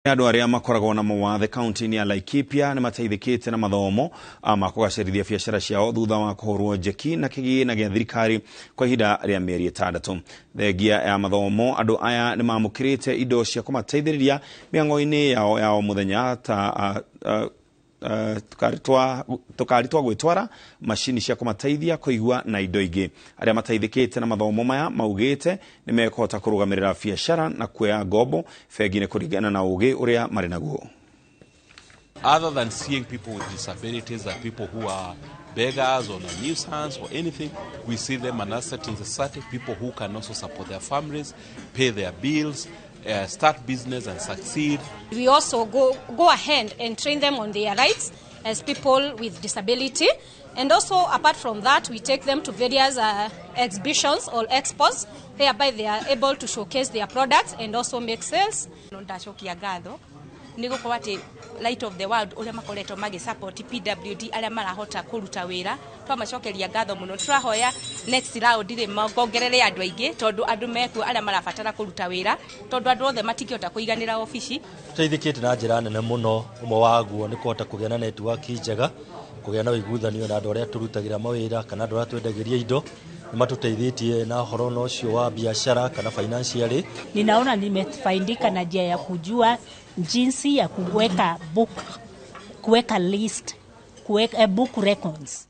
Andũ arĩa makoragwo na mawathe kaunti-inĩ ya Laikipia nĩ mateithĩkĩte na mathomo ma kũgacĩrithia biacara ciao thutha wa kũhũrwo njeki na kĩgĩna gĩa thirikari kwa ihinda rĩa mĩeri 6. Thengia ya mathomo, andũ aya nĩ mamũkĩrĩte indo cia kũmateithĩrĩria mĩhang'o-inĩ yao ya o mũthenya ta tũkari twa gwĩtwara, macini cia kũmateithia kũigua na indo ingĩ. Arĩa mateithĩkĩte na mathomo maya maugĩte nĩ mekũhota kũrũgamĩrĩra biacara na kuoya ngombo bengi-inĩ kũringana na ũgĩ ũrĩa marĩ naguo. Other than seeing people with disabilities as people who are beggars or a nuisance or anything, we see them an asset in society, people who can also support their families, pay their bills, start business and succeed. We also go ahead and train them on their rights as people with disability. And also, apart from that, we take them to various exhibitions or expos, whereby they are able to showcase their products and also make sales. No ndacokia ngatho nĩ gũkorwo atĩ Light of the World ũrĩa makoretwo magĩ support PWD arĩa marahota kũruta wĩra, twamacokeria ngatho mũno. Tũrahoya next round rĩ mongerere andũ aingĩ, tondũ andũ mekuo arĩa marabatara kũruta wĩra, tondũ andũ othe matingĩhota kũiganĩra obici. Tũteithĩkĩte na njĩra nene mũno. Ũmwe waguo nĩ kũhota kũgĩa na network njega, kũgĩa na ũiguithanio na andũ arĩa tũrutagĩra mawĩra kana andũ arĩa twendagĩria indo. Nĩ matũteithĩtie na ũhoro na ũcio wa biashara kana financially. Ninaona nimefaidika na njia ya kujua jinsi ya kuweka book, kuweka list, kuweka book records.